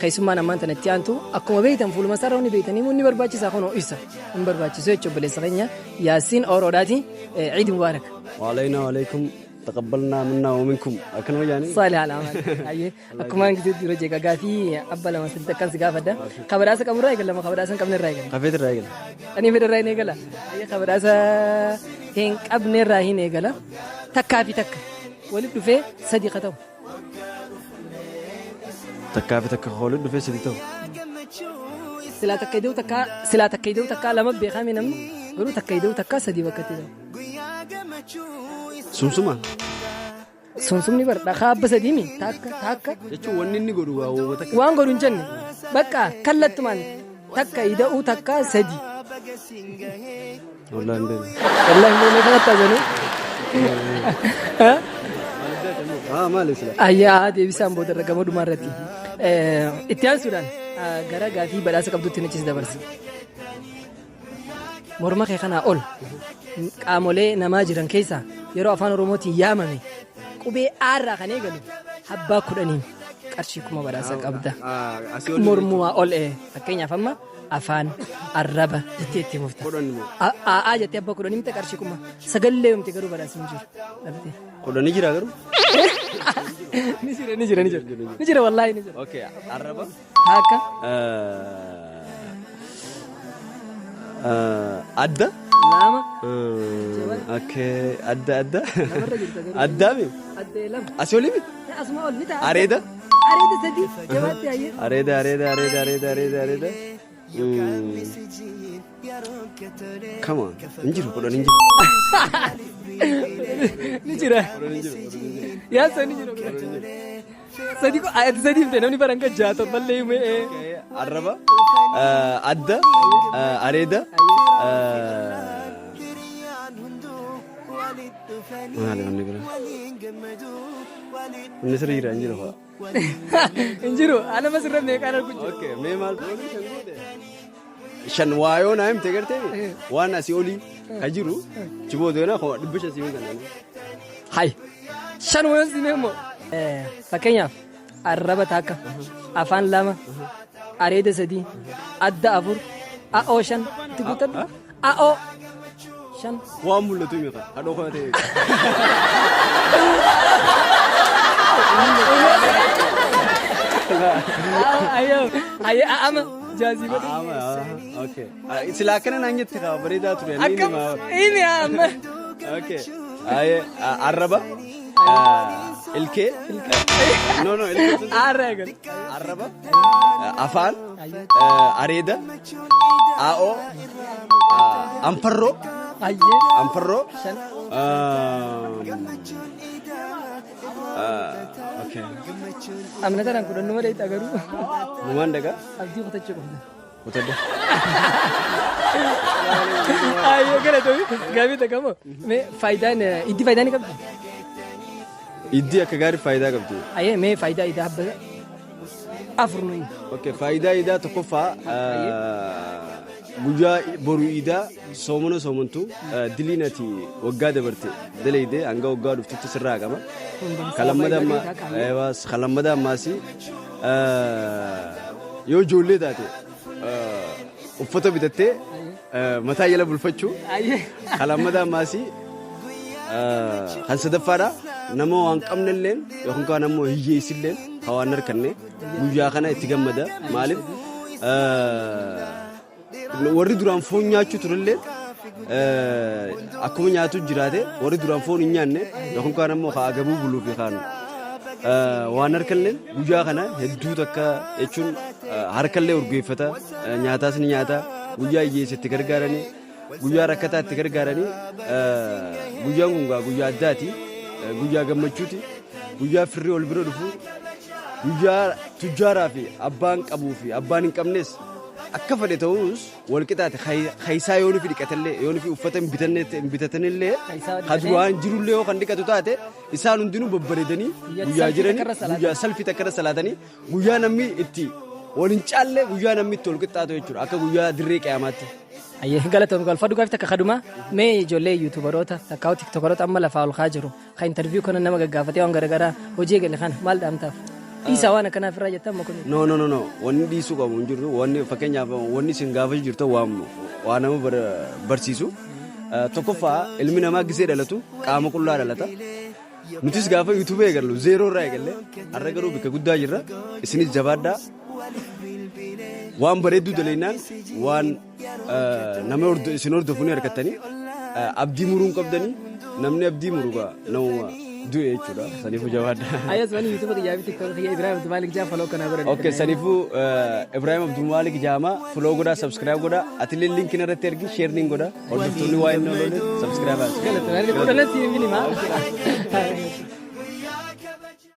Keessummaan ammaan tana itti aantu akkuma beektan fuuluma isaarra wanni beektanii inni barbaachisaa kunoo isa hin barbaachisu jechuudha obboleessa keenya Yaasiin Oroodhaati. Ciid Mubaarak. وعلينا وعليكم تقبلنا منا ومنكم أكنوا يعني. Saalih alaamaan. Ayyee akkuma hangisee dura jeeqa gaafii abba lama sadiitti akkan si gaafadha. Kabadhaasa qaburraa eegala moo kabadhaasa hin qabne irraa eegala? خفيت الراجل. Ani fedha irraa hin eegala. Ayyee kabadhaasa hin qabne irraa hin eegala. Takkaa fi takka walitti dhufee sadi ka ta'u. Takkaa fi takka walitti dhufee sadi ta'u. Silaa takka ida'u takkaa silaa takka ida'u takkaa lama beekame namni garuu takka ida'u takkaa sadii bakka itti ta'u. Sumsuma. Sumsumni bar dhakaa abba sadii mi takka takka. Jechuun wanni inni godhu waa uuma takka. Waan godhu hin jenne bakka kallattumaan takka ida'uu takkaa sadi. Wallahi hin beekne. Wallahi hin beekne kanatti haasanii. Maali sila? Ayyaa deebisaan booda irra gama dhumaa irratti. Itti aansuudhaan gara gaafii badhaasa qabdutti ni achis dabarsa. Morma kee kanaa ol qaamolee namaa jiran keessaa yeroo afaan Oromootiin yaamame qubee aarraa kan eegalu abbaa 10 qarshii 1000 badhaasa qabda. Mormumaa ol fakkeenyaaf amma afaan arraba jettee itti mufta. 10 immoo. A'aa jettee abbaa 10 himte qarshii 1000 sagallee himte garuu badhaasni hin jiru. Dhabdee. 10 jira garuu. Ni jira ni jira ni jira. Ni jira wallaahi ni jira. Okay arraba. Akka. Adda. Lama. Okay adda adda. Lamarra jirta garuu. Addaami. Adda lama. Asii olii miti. Asuma ol ni ta'a. Areeda. Areeda sadi. Jabaatti ayyee. Areeda areeda areeda areeda areeda areeda. Come on. Hin jiru 10 hin jiru. Ni jira. Yaa ni jira. Sadi ko ati sadi himte namni baran kan jaha torballee hime. Arraba. Adda. Areeda. Maali wanni biraa? Inni sirrii jira hin jiru fa'a. Hin jiru. Ana masirra meeqaan argu jiru. Okay, mee maal? Shan waayoo naa himte gartee waan asii olii ka jiru chibooto yana 500 sii kan. Hai. Shan wayoon si immoo. Fakkeenyaaf arraba takka, afaan lama, areeda sadii, adda afur, a'oo shan, itti guuttadhu. A'oo shan. Waan mul'atu hime kan hadhoo kana ta'e. Ayyoo, ayyoo, a'ama jaazii godhu. Ama okay. Silaa akkana naan jette kaa bareedaa ture. Akkam himi amma. Okay. Aye arraba. Ilkee. No no ilkee sun. Aarra eegalu. Arraba. Afaan. Areeda. Aa'oo. Anfarroo. Ayyee. Anfarroo. Shan. Okay. Amna tanaan kudhannuma dheeyta garuu. Numaan dagaa. Abdii kutachuu qabda. Kutadda. Ayyee galatoomi gaafii takka immoo mee faayidaan iddi faayidaa ni qabdi? Iddi akka gaarii faayidaa qabdi. Ayyee mee faayidaa iddaa abba afur nuyi. Okay, faayidaa idaa tokkoffaa guyyaa boru idaa soomana soomantu diliin ati waggaa dabarte daleeyde hanga waggaa dhuftutti sirraa qaba. Kalammada ammaas yoo ijoollee taate uffata bitattee mataa jala bulfachuu. Kalammada ammaas kan sadaffaadha nama waan qabnelleen yookaan kaan ammoo hiyyeessilleen kan waan harkanne guyyaa kana itti gammada. Maaliif warri duraan foon nyaachuu turellee akkuma nyaatu jiraate warri duraan foon hin nyaanne yookaan kaan ammoo haa agabuu buluu fi kaan waan harkalleen guyyaa kana hedduu takka jechuun harkallee urgeeffata nyaataas ni nyaata guyyaa hiyyeessa itti gargaaranii guyyaa rakkataa itti gargaaranii guyyaan kun guyyaa addaati guyyaa gammachuuti guyyaa firri ol bira dhufu guyyaa tujjaaraa fi abbaan qabuu fi abbaan hin qabnes akka fedhe ta'us wal qixaate kaayisaa yoo nufi dhiqatallee yoo nufi uffata hin bitatanillee Kaayisaa ka duraan jirullee yoo kan dhiqatu taate isaan hundinuu babbareedanii guyyaa jiranii guyyaa salfii takka irra salaatanii guyyaa namni itti wal hin caalle guyyaa namni itti wal qixxaatu jechuudha akka guyyaa dirree qiyamaatti. Ayyee galatoomi galfadhu gaafii takka kadhuma mee ijoollee yuutuubaroota takkaa'u tiktookaroota amma lafaa ol kaa jiru kan interview kana nama gaggaafatee waan garaagaraa hojii eegale kana maal dhaamtaaf? Dhiisaa waan akkanaa ofirraa jettan moo kuni? No, no, no, no. Wanni dhiisuu qabu hin jirtu. Wanni fakkeenyaaf wanni isin gaafachuu jirtu waan waa nama barsiisu. Tokkoffaa, ilmi namaa gisee dhalatu qaama qullaa dhalata. Nutis gaafa YouTube eegallu zero irraa eegalle, har'a garuu bakka guddaa jirra. Isinis jabaadhaa. Waan bareedduu dalaynaan waan nama isin hordofu ni argattanii, abdii muruu hin qabdanii. Namni abdii muru gaa namuma du'e jechuudha. Saniifuu jabaadhaa. Ayas wani YouTube kiyyaa fi TikTok kiyya Ibrahim Abdulmalik jaa follow kanaa godhan. Okay, saniifuu Ibrahim Abdulmalik jaama follow godhaa, subscribe godhaa. Atillee linkiin irratti ergi, share niin godhaa. Hordoftoonni waa inni oolole subscribe haa. Galatoomii. Kudhanan siin hin himaa.